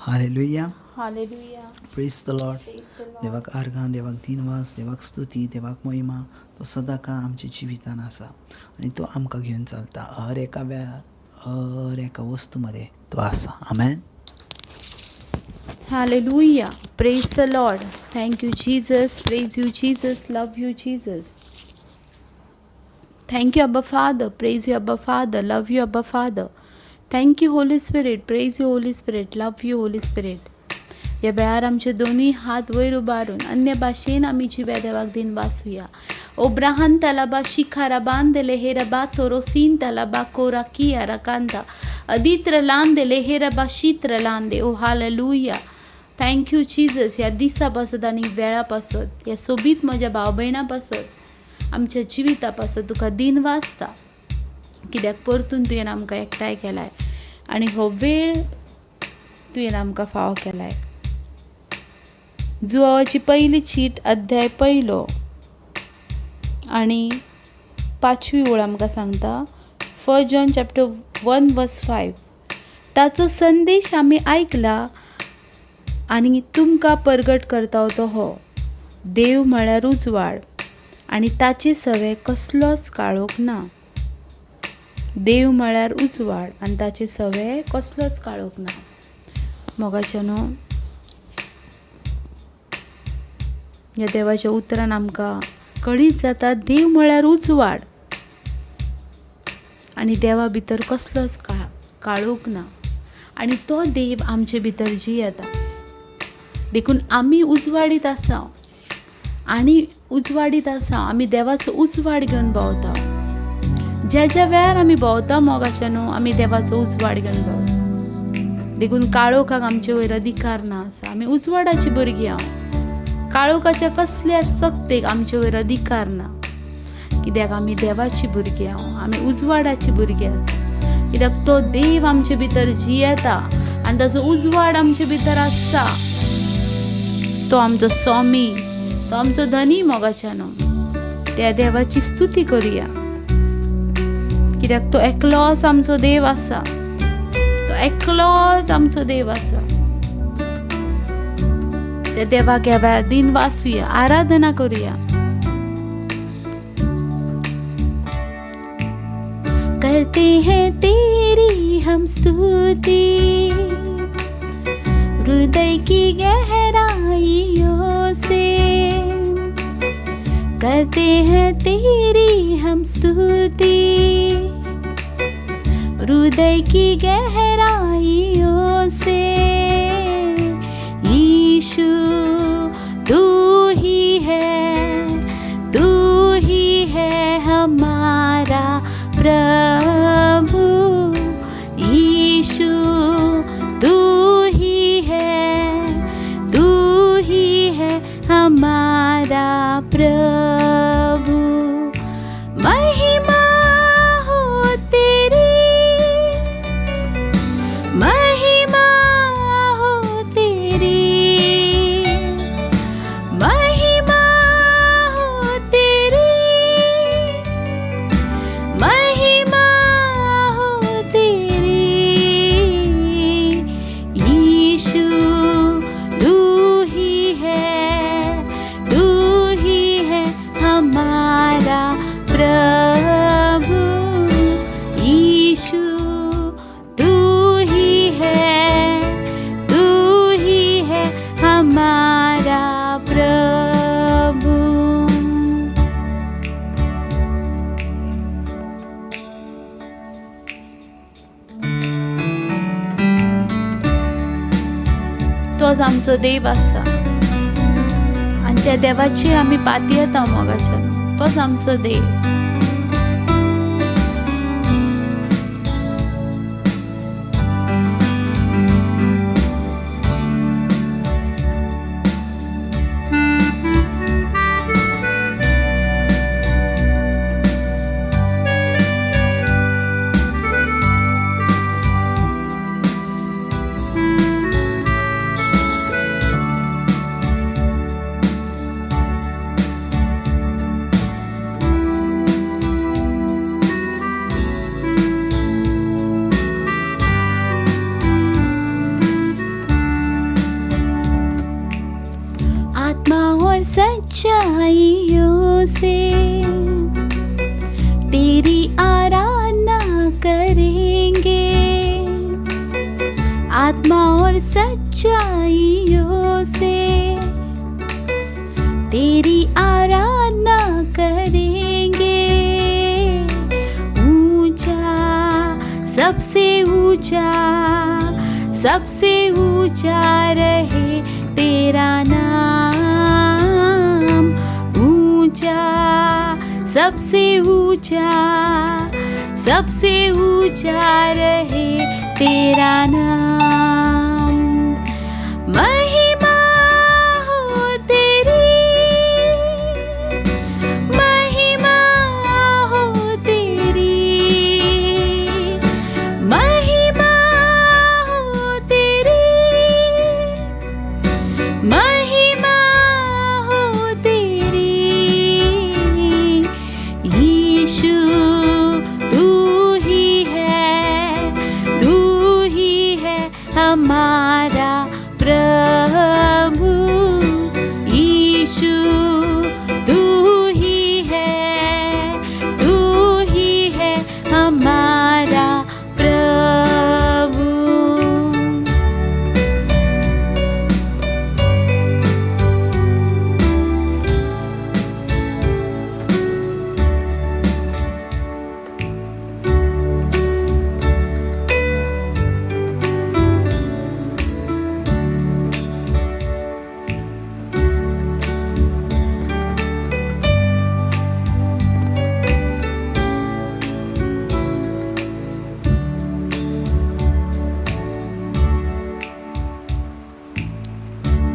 Hallelujah. Hallelujah. Praise the Lord. देवाक आर्गां, देवाक दिनवास, देवाक स्तुती, देवाक महिमा. तो सदांकाळ आमच्या जिवितान आसा आनी तो आमकां घेवन चलता. हर एका वेळार, हर एका वस्तू मदें तो आसा. आमेन. Hallelujah. Praise the Lord. Thank you Jesus. Praise you Jesus. Love you Jesus. Thank you Abba Father. Praise you Abba Father. Love you Abba Father. Thank you Holy Spirit. Praise you Holy Spirit. Love you Holy Spirit. ह्या वेळार आमचे दोनूय हात वयर उबारून अन्य भाशेन आमी जिव्या देवाक दिनवासुया. ओब्राहान तलाबा शिखाराबान देले हेरबा तोरोसीन तलाबा कोरा किया रकांदा अदित्र लान देले हेरबा शीत्र लान दे. ओ हालेलुया. Thank you Jesus. ह्या दिसा पासत आनी वेळा पासत, ह्या सोबीत म्हज्या भाव भयणां पासत, आमच्या जिविता पासत तुका दिन वाचता. कित्याक परतून तुवें आमकां एकठांय केलाय आनी हो वेळ तुवें आमकां फावो केलाय. जुवाची पयली चीट अध्याय पयलो आनी 5वी ओळ आमकां सांगता, 1 John chapter 1 verse 5. ताचो संदेश आमी आयकला आनी तुमकां परगट करता तो हो, देव म्हळ्यार उजवाड आनी ताचे सवे कसलोच काळोख ना. देव म्हळ्यार उजवाड आनी ताचे सवे कसलोच काळोख ना. मोगाचे न्हू, ह्या देवाच्या उतरान आमकां कळीत जाता, देव म्हळ्यार उजवाड आनी देवा भितर कसलोच काळोख ना आनी तो देव आमचे भितर जियेता. देखून आमी उजवाडीत आसा आनी उजवाडीत आसा. आमी देवाचो उजवाड घेवन भोंवता. ज्या ज्या वेळार आमी भोंवता मोगाच्या न्हू, आमी देवाचो उजवाड घेवन भोंवता. देखून काळोखाक आमचे वयर अधिकार ना आसा. आमी उजवाडाची भुरगीं आहा. काळोखाच्या कसल्या सक्तेक आमचे वयर अधिकार ना. कित्याक आमी देवाची भुरगीं आहा, आमी उजवाडाची भुरगीं आसा. कित्याक तो देव आमचे भितर जियेता आनी ताचो उजवाड आमचे भितर आसता. तो आमचो स्वामी, तो आमचो धनी मोगाच्या न्हू. त्या देवाची स्तुती करुया. कित्याक तो एकलोच आमचो देव आसा. तो एकलोच आमचो देव आसा. त्या देवाक ह्या वेळार दिन वाचुया, आराधना करुया. करते हैं तेरी हम स्तुति, हृदय की गहराइयों से. करते हैं तेरी हम स्तुति, हृदय की गहराइयों से. यीशु तू ही है, तू ही है हमारा प्रभु. यीशु तू ही है, तू ही है हमारा प्रभु. महिमा हो तेरी, महिमा हो तेरी, महिमा हो तेरी, महिमा हो तेरी. यीशु तू ही है, तू ही है हमारा प्रभु. यीशु तू ही है, तू ही है हमारा प्रभु. तोच आमचो देव आसा आनी त्या देवाचेर आमी पातयेता मोगाच्या. तोच आमचो देव. सच्चाइयों से तेरी आराधना करेंगे, आत्मा और सच्चाइयों से तेरी आराधना करेंगे। ऊंचा, सबसे ऊंचा, सबसे ऊंचा रहे तेरा नाम। ऊंचा, सबसे ऊंचा, सबसे ऊंचा रहे तेरा नाम। महिमा हो तेरी, महिमा हो तेरी, महिमा हो तेरी, महिमा हो तेरी। यीशु तू ही है, तू ही है हमारा प्रभु। यीशु तू ही है, तू ही है हमारा प्रभु।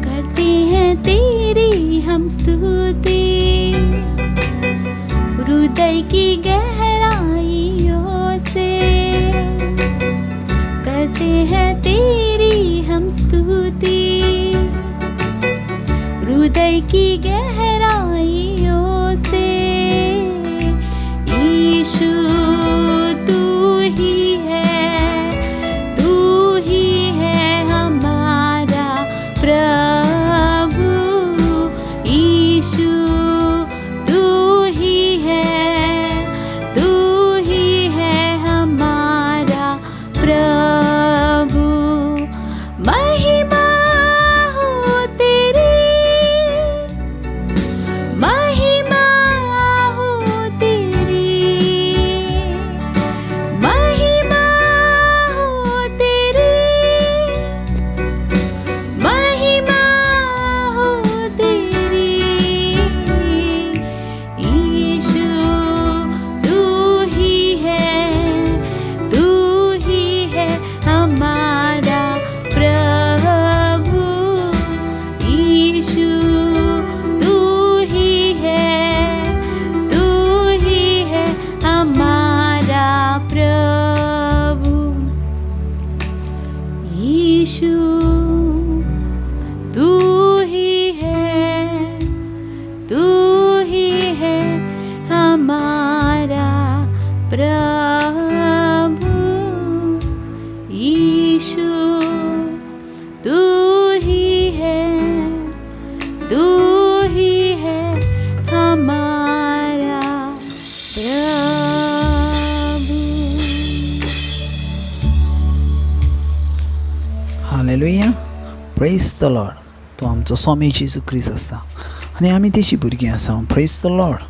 करते हैं तेरी हम स्तुति, हृदय की गहराइयों से करते हैं तेरी हम स्तुति, हृदय की गहराइयों से। यीशु तू ही है, तू ही है हमारा प्रभु। यीशु तू ही है, तू ही है हमारा प्रभु। महिमा हो तेरी, महिमा हो तेरी, महिमा हो तेरी, महिमा हो तेरी। यीशु तू ही है, तू ही है हमारा प्रभु। यीशु तू ही है, तू ही है हमारा प्रभु। यीशु तू ही है, तू ही है हमारा प्रभु। यीशु तू ही है, तू ही है हमारा प्रभु। हालेलुया, प्रेज the Lord. तो आमचो स्वामी जेजू क्रिस्त आसा आनी आमी तेची भुरगीं आसा. Praise the Lord.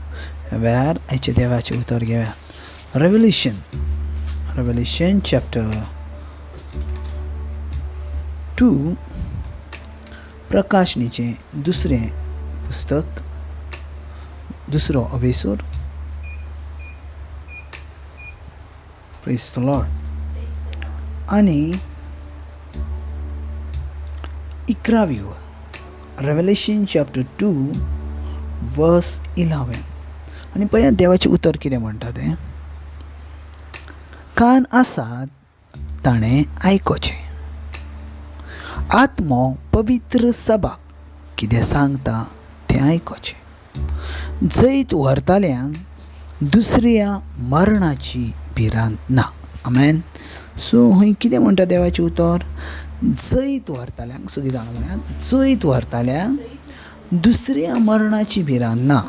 वेळार आयच्या देवाचें उतर घेवया. रेवल्युशन, रेवल्युशन चॅप्टर 2, प्रकाशनीचें दुसरें पुस्तक, दुसरो अवेसोर. प्रेज the Lord. आनी 11वी वर, रेवलेशन चॅप्टर 2 वर्स 11. आनी पळया देवाचें उतर कितें म्हणटा तें. कान आसात ताणें आयकोचें, आत्मो पवित्र सभाक कितें सांगता तें आयकोचें. जैत व्हरतल्यांक दुसऱ्या मरणाची भिरांत ना. आमेन. सो हूंय कितें म्हणटा देवाचें उतर? जैत व्हरतल्यांक, सगळीं जाणां म्हणयात, जैत व्हरतल्यांक दुसऱ्या मरणाची भिरांत ना.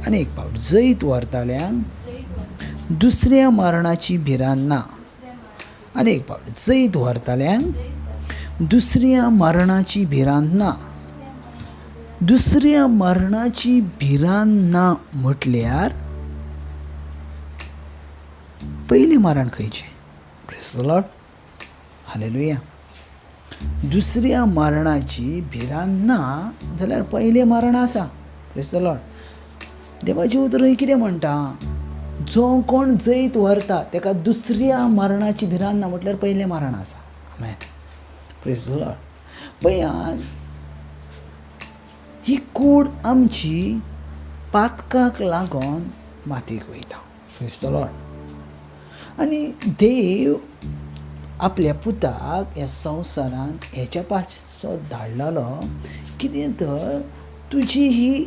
आनी एक पावट, जैत व्हरतल्यांक दुसऱ्या मरणाची भिरांत ना. आनी एक पावट, जैत व्हरतल्यांक दुसऱ्या मरणाची भिरांत ना. दुसऱ्या मरणाची भिरांत ना म्हटल्यार पयलें मरण खंयचें? Praise the Lord, hallelujah. दुसऱ्या मरणाची भिरांत ना जाल्यार पयलें मरण आसा. Praise the Lord. देवाचें उतर कितें म्हणटा? जो कोण जैत व्हरता ताका दुसऱ्या मरणाची भिरांत ना म्हटल्यार पयलें मरण आसा. आमेन. Praise the Lord. पळयात, ही कूड आमची पातकाक लागून मातयेक वयता. Praise the Lord. आनी देव आपल्या पुताक ह्या संवसारांत हेच्या पासत धाडलेलो कितें तर तुजी ही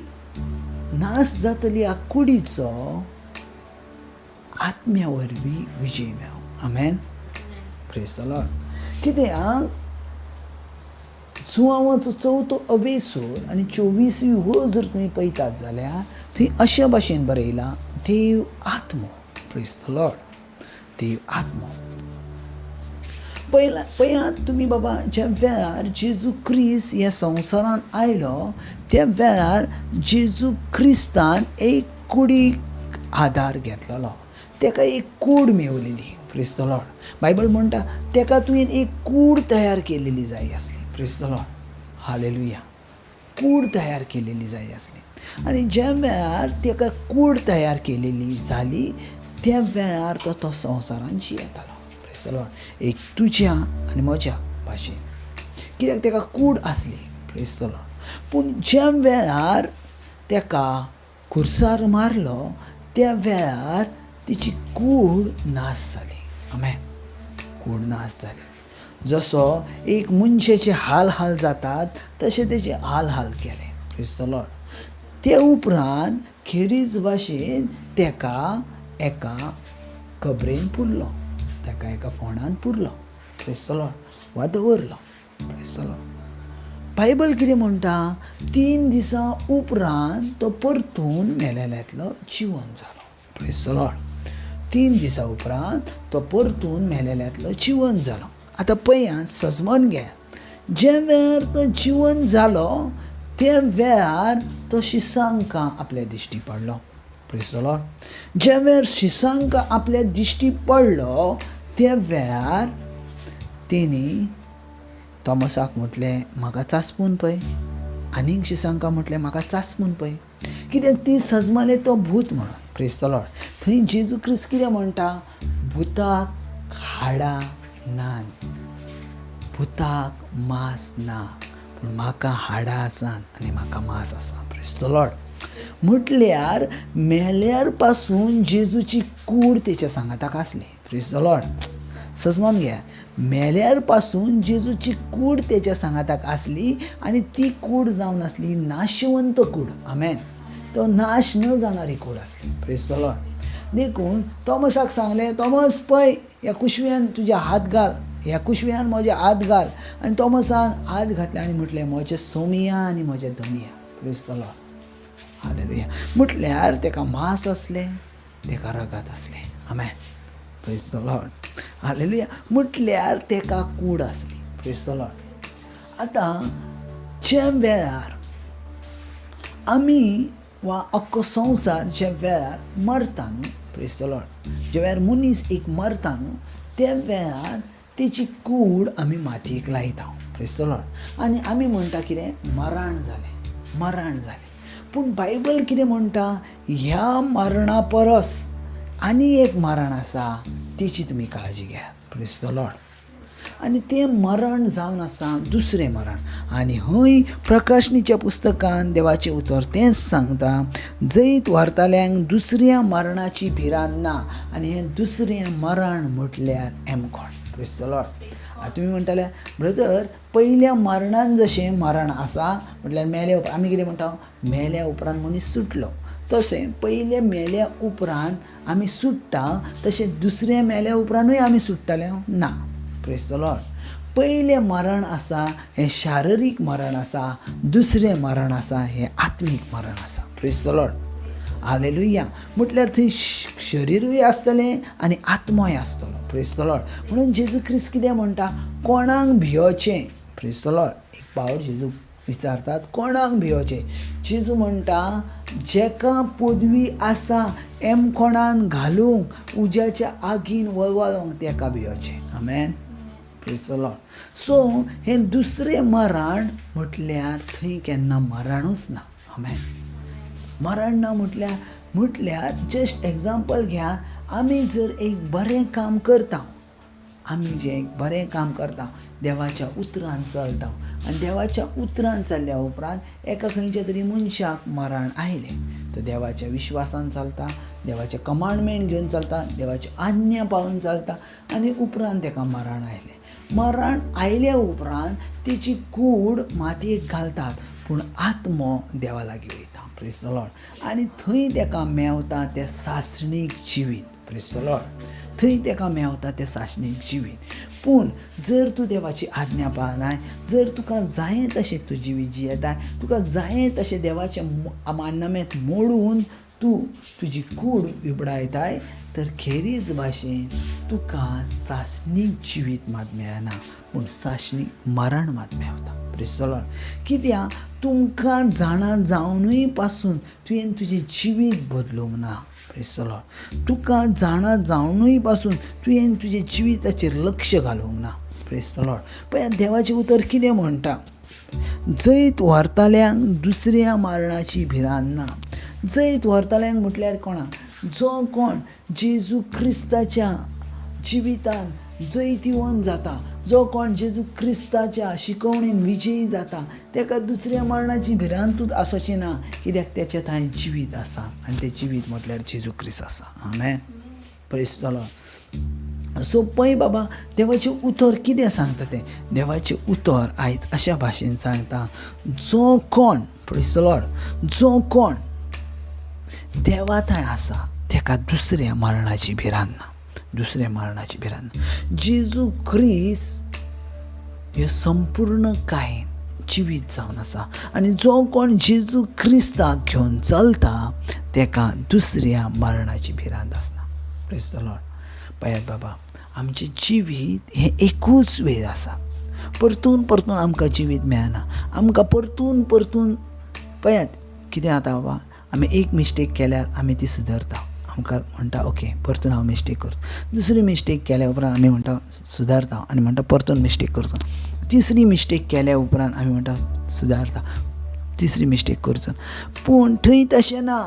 नाश जातली ह्या कुडीचो आत्म्या वरवीं विजय मेळो. आमेन. Praise the Lord. कित्याक जुवांवाचो चवथो अवेसूर आनी 24वी वळ जर तुमी पळयतात जाल्यार थंय अशे भाशेन बरयलां, देव आत्मो. Praise the Lord. देव आत्मो. पळयात तुमी बाबा, ज्या वेळार जेजू क्रिस्त ह्या संवसारांत आयलो त्या वेळार जेजू क्रिस्तान एक कुडीक आदार घेतलेलो, ताका एक कूड मेवलेली. Praise the Lord. Bible म्हणटा ताका तुवें एक कूड तयार केलेली जाय आसली. Praise the Lord, hallelujah. कूड तयार केलेली जाय आसली आनी ज्या वेळार ताका कूड तयार केलेली जाली त्या वेळार तो तो संवसारान जियेतालो. Praise the Lord. एक तुज्या आनी म्हज्या भाशेन, कित्याक ताका कूड आसली. Praise the Lord. पूण ज्या वेळार ताका खुर्सार मारलो त्या वेळार तिची कूड नाश जाली. आमेन. कूड नाश जाली. जसो एक मनशाचे हाल हाल जातात तशें तेचे हाल हाल केले. Praise the Lord. ते उपरांत खेरीज भाशेन ताका एका कबरेन पुरलो, ताका एका फोंडान पुरलो. Praise the Lord. वा दवरलो. Praise the Lord. Bible कितें म्हणटा? 3 दिसां उपरांत तो परतून मेलेल्यांतलो जिवन जालो. Praise the Lord. 3 दिसां उपरांत तो परतून मेलेल्यांतलो जिवन जालो. आतां पळयात, सजमन घेयात, ज्या वेळार तो जिवन जालो त्या वेळार तो शिसांकां आपल्या दिश्टी पडलो. Praise the Lord. ज्या वेळार शिसांकां आपल्या दिश्टी पडलो त्या वेळार तेणी थॉमसाक म्हटलें, म्हाका चाचपून पळय. आनीक शिसांकां म्हटलें, म्हाका चाचपून पळय, कित्याक ती सजमाले तो भूत म्हणून. Praise the Lord. थंय जेजू क्रिस्त कितें म्हणटा? भुताक हाडां ना, भुताक मांस ना, पूण म्हाका हाडां आसात आनी म्हाका मांस आसा. Praise the Lord. म्हटल्यार मेल्यार पासून जेजूची कूड तेच्या सांगाताक आसली. Praise the Lord. सजमान घ्या, मेल्यार पासून जेजूची कूड तेच्या सांगाताक आसली आनी ती कूड जावन आसली नाशवंत कूड. आमेन. तो नाश न जाणारी कूड आसली. Praise the Lord. देखून थॉमसाक सांगलें, थॉमस पळय ह्या कुशव्यान तुज्या हात घाल, ह्या कुशव्यान म्हजे हात घाल. आनी थॉमसान हात घातले आनी म्हटलें, म्हजें सोमिया आनी म्हजें धनिया. Praise the Lord, hallelujah. म्हटल्यार ताका मांस आसलें, ताका रगत आसलें. आमेन. Praise the Lord, hallelujah. म्हटल्यार ताका कूड आसली. Praise the Lord. आतां ज्या वेळार आमी वा अख्खो संवसार ज्या वेळार मरता न्हू, Praise the Lord, ज्या वेळार मनीस एक मरता न्हू त्या वेळार तेची कूड आमी मातयेक लायता. Praise the Lord. आनी आमी म्हणटा कितें? मरण जालें, मरण जालें. पूण बायबल कितें म्हणटा? ह्या मरणा परस आनी एक मरण आसा, तेची तुमी काळजी घेयात. Praise the Lord. आनी तें मरण जावन आसा दुसरें मरण. आनी हय प्रकाशनीच्या पुस्तकान देवाचें उतर तेंच सांगता, जैत व्हरतल्यांक दुसऱ्या मरणाची भिरांत ना. आनी हें दुसरें मरण म्हटल्यार एमकोण. Praise the Lord. आतां तुमी म्हणटाले, ब्रदर पयल्या मरणान जशें मरण आसा म्हटल्यार मेल्या उपरांत आमी कितें म्हणटा? मेल्या उपरांत मनीस सुटलो. तशें पयल्या मेल्या उपरांत आमी सुट्टा, तशें दुसऱ्या मेल्या उपरांतूय आमी सुट्टले ना. Praise the Lord. पयलें मरण आसा हें शारिरीक मरण आसा, दुसरें मरण आसा हें आत्मीक मरण आसा. Praise the Lord, hallelujah. म्हटल्यार थंय शरिरूय आसतलें आनी आत्मोय आसतलो. Praise the Lord. म्हणून जेजू क्रिस्त कितें म्हणटा, कोणाक भियोचें? प्रेज the Lord. एक पावट जेजू विचारतात कोणाक भियोचें? जेजू म्हणटा जेका पदवी आसा एमकोणान घालूंक, उज्याच्या आगीन वळवळोंक, तेका भियोचें. आमेन. Praise the Lord. सो हें दुसरें मरण म्हटल्यार थंय केन्ना मरणूच ना. आमेन. मरण ना म्हटल्यार जस्ट एग्जाम्पल घ्या, आमी जर एक बरें काम करता, आमी जें एक बरें काम करता, देवाच्या उतरान चलता आनी देवाच्या उतरान चल्ल्या उपरांत एका खंयच्या तरी मनशाक मरण आयलें, तर देवाच्या विश्वासान चलता, देवाचें कमांडमेंट घेवन चलता, देवाची आज्ञा पाळून चलता आनी उपरांत तेका मरण आयलें. मरण आयल्या उपरांत तेची कूड मातयेक घालतात, पूण आत्मो देवा लागीं वयता. Praise the Lord. आनी थंय तेका मेवता तें सासणीक जिवीत. Praise the Lord. थंय तेका मेवता तें सासणीक जिवीत. पूण जर तूं देवाची आज्ञा पाळनाय, जर तुका जाय तशें तूं जिवीत जियेताय, तुका जाय तशें देवाचें मान्यमेत मोडून तूं तुजी कूड विबडायताय, तर खेरीज भाशेन तुका सासणीक जिवीत मात मेळना, पूण सासणीक मरण मात मेवता. Praise the Lord. कित्याक तुमकां जाणा जावनूय पासून तुवें तुजें जिवीत बदलूंक ना. Praise the Lord. तुका जाणा जावनूय पासून तुवें तुजें जिविताचेर लक्ष घालूंक ना. Praise the Lord. पळय देवाचें उतर कितें म्हणटा, जैत व्हरतल्यांक दुसऱ्या मरणाची भिरांत ना. जैत व्हरतल्यांक म्हटल्यार कोणाक? जो कोण जेजू क्रिस्ताच्या जिवितान जैतिवंत जाता, जो कोण जेजू क्रिस्ताच्या शिकवणेन विजयी जाता, तेका दुसऱ्या मरणाची भिरांतूच आसची ना, कित्याक तेच्या थंय जिवीत आसा आनी तें जिवीत म्हटल्यार जेजू क्रिस्त आसा. आमेन. Praise the Lord. सो पळय बाबा, देवाचें उतर कितें सांगता तें, देवाचें उतर आयज अशा भाशेन सांगता, जो कोण, प्रेज the Lord, जो कोण देवा थंय आसा तेका दुसऱ्या मरणाची भिरांत ना, दुसऱ्या मरणाची भिरांत ना. जेजू क्रिस्त हे संपूर्ण कायेन जिवीत जावन आसा आनी जो कोण जेजू क्रिस्ताक घेवन चलता तेका दुसऱ्या मरणाची भिरांत आसना. Praise the Lord. पळयात बाबा, आमचें जिवीत हें एकूच वेळ आसा, परतून परतून आमकां जिवीत मेळना. आमकां परतून परतून पळयात कितें जाता बाबा, आमी एक मिस्टेक केल्यार आमी ती सुदरता, आमकां म्हणटा ओके परतून हांव मिस्टेक करता. दुसरी मिस्टेक केल्या उपरांत आमी म्हणटा सुदारता आनी म्हणटा परतून मिस्टेक करचो. तिसरी मिस्टेक केल्या उपरांत आमी म्हणटा सुदारता, तिसरी मिस्टेक करचो. पूण थंय तशें ना.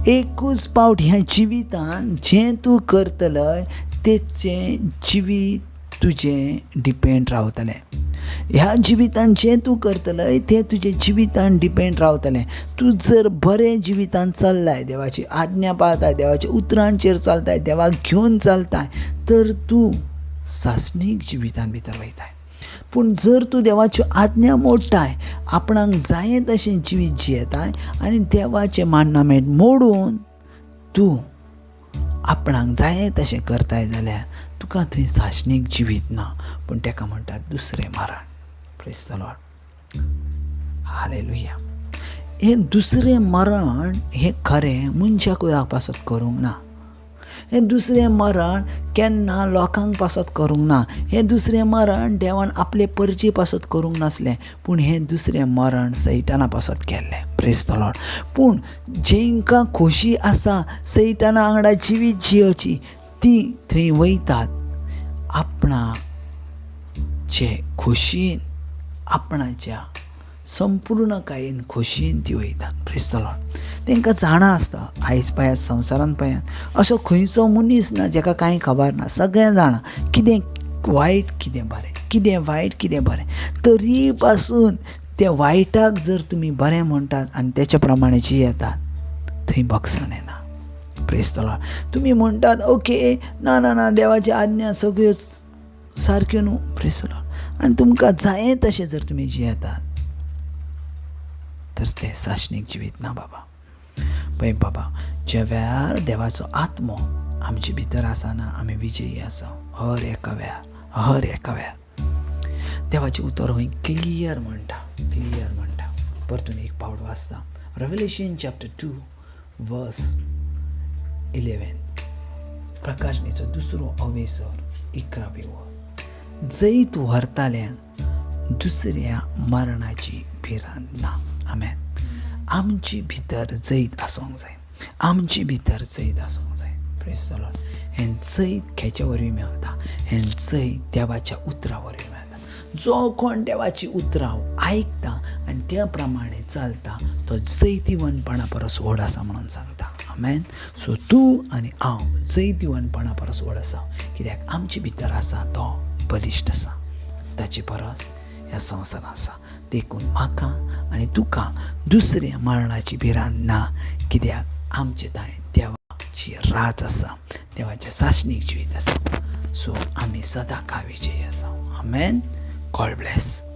एकूच पावट ह्या जिवितान जें तूं करतलय तेचें जिवीत तुजें डिपेंड रावतलें. ह्या जिवितान जें तूं करतलय तें तुजें जिवितान डिपेंड रावतलें. तूं जर बरें जिवितान चल्लाय, देवाची आज्ञा पाळताय, देवाच्या उतरांचेर चलताय, देवाक घेवन चलताय, तर तूं सासणीक जिवितान भितर वयताय. पूण जर तूं देवाच्यो आज्ञा मोडटाय, आपणाक जाय तशें जिवीत जियेताय आनी देवाचें मान्नामेट मोडून तूं आपणाक जाय तशें करताय जाल्यार तुका थंय सासणीक जिवीत ना, पूण तेका म्हणटात दुसरें मरण. Praise the Lord. Hallelujah. हें दुसरें मरण हें खरें मनशाक पासत करूंक ना. हें दुसरें मरण केन्ना लोकांक पासत करूंक ना. हें दुसरें मरण देवान आपले परजे पासत करूंक नासलें, पूण हें दुसरें मरण सैताना पासत केल्लें. Praise the Lord. पूण जेंकां खोशी आसा सैताना वांगडा जिवीत जियोची, ती थंय वयतात आपणाचे खोशयेन, आपणाच्या संपूर्णकायेन खोशयेन ती वयतात. Praise the Lord. तांकां जाणा आसता आयज पळयात संवसारान पळयात असो खंयचो मनीस ना जेका कांय खबर ना, सगळें जाणा कितें वायट कितें बरें, कितें वायट कितें बरें. तरी पासून ते वायटाक जर तुमी बरें म्हणटात आनी तेच्या प्रमाणे जियेतात, थंय भगसण येना. Praise the Lord. तुमी म्हणटात ओके ना ना ना देवाची आज्ञा सगळ्यो सारक्यो न्हू. Praise the Lord. आनी तुमकां जाय तशें जर तुमी जियेतात तर तें सासणीक जिवीत ना बाबा. पळय बाबा, ज्या वेळार देवाचो आत्मो आमचे भितर आसना आमी विजयी आसा हर एका वेळार, हर एका वेळार. देवाचें उतर खंय क्लियर म्हणटा, क्लियर म्हणटा. परतून एक पावट वाचता, रेवलेशन चॅप्टर 2 वर्स 11, प्रकाशनेचो दुसरो अवेसर 11वी वर. जैत व्हरताल्यांक दुसऱ्या मरणाची भिरांत ना. आमेन. आमचे भितर जैत आसूंक जाय, आमचे भितर जैत आसूंक जाय. प्रेज the Lord. हें जैत खेच्या वरवीं मेळटा? हें जैत देवाच्या उतरा वरवीं मेळटा. जो कोण देवाची उतरां आयकता आनी त्या प्रमाणे चलता तो जैतिवंतपणा परस व्हड आसा म्हणून सांगता. आमेन. सो तूं आनी हांव जैतिवंतपणा परस व्हड आसा, कित्याक आमचे भितर आसा तो बलिश्ट आसा, ताचे परस ह्या संवसारांत आसा. देखून म्हाका आनी तुका दुसऱ्या मरणाची भिरांत ना, कित्याक आमचे दाय देवाची रात आसा, देवाचें सासणीक जिवीत आसा. सो आमी सदां का विजयी आसा. आमेन. God bless.